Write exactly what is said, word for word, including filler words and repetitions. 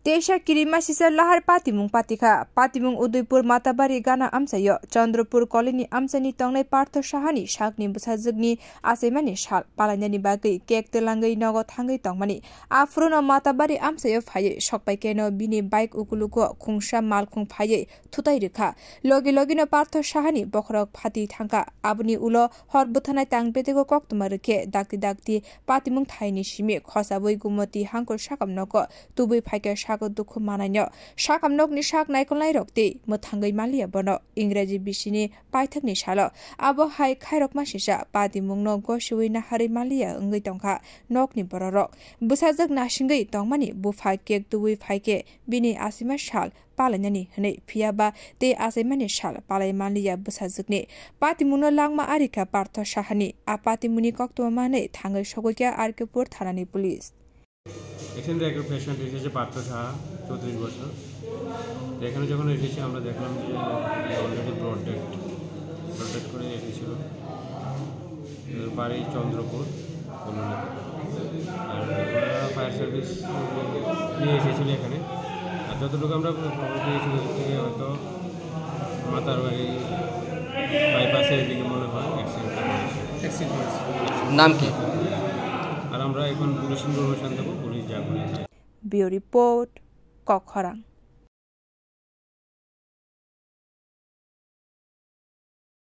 Teisa kirima sisa lahar patimung patikha. Patimung Udaipur Matabari gana amchaio Chandrapur kolini amchaini tongnai Partho Sahani sakni bwsajwkni achaimani sal palainani bagwi kek twlangwi nogo thangwi tongmani. Aphuruno Matabari amchaio phaiwi sokpai keno bini bike ukulugo khungsa malkhung phaiwi thutai rwkha. Logi logino Partho Sahani bokhorok phati thangkha. Aboni ulo hor bwthanai tang bedego koktwma rwkhe dakti dakti patimung thaini simi khosaui Gumoti hangkol sakam nogo tubui phaikhe sago dukhu manaino. Sakam nokni sak naikolnairok tei mwthangwi manliya bono. Ingraji bisini paithakni salo abo hai khairokma sisa patimungno gosiui naharwi manliya wngwi tongkha nokni bororok. Bwsajwk nasingwi tongmani bupha kek tubui phaikhe bini asima sal palainani hwnwi, phiya ba tei achaimani sal palai manliya bwsajwkni. Patimungno langma arikha Partho Sahani. A patimungni koktwma manwi thangwi sogwikha R K Pur thanani police. Accident record patient এসেছে পার্থ সাহা, চৌত্রিশ বছর। তো এখানে যখন এসেছি আমরা দেখলাম যে already brought dead, brought dead করে এসেছিল। এর বাড়ি চন্দ্রপুর, কলোনিতে। আর ওরা ফায়ার সার্ভিস নিয়ে এসেছিল এখানে। আর যতটুকু আমরা খবর পেয়েছি, ওদের থেকে হয়তো মাতারবাড়ি বাইপাসের দিকে মনে হয় অ্যাক্সিডেন্ট হয়েছে। অ্যাক্সিডেন্ট হয়েছে। নাম কি? আর আমরা এখন পুলিশ ইনফরমেশন দেবো, পুলিশ যা বলে। Bureau Report, Kokhorang.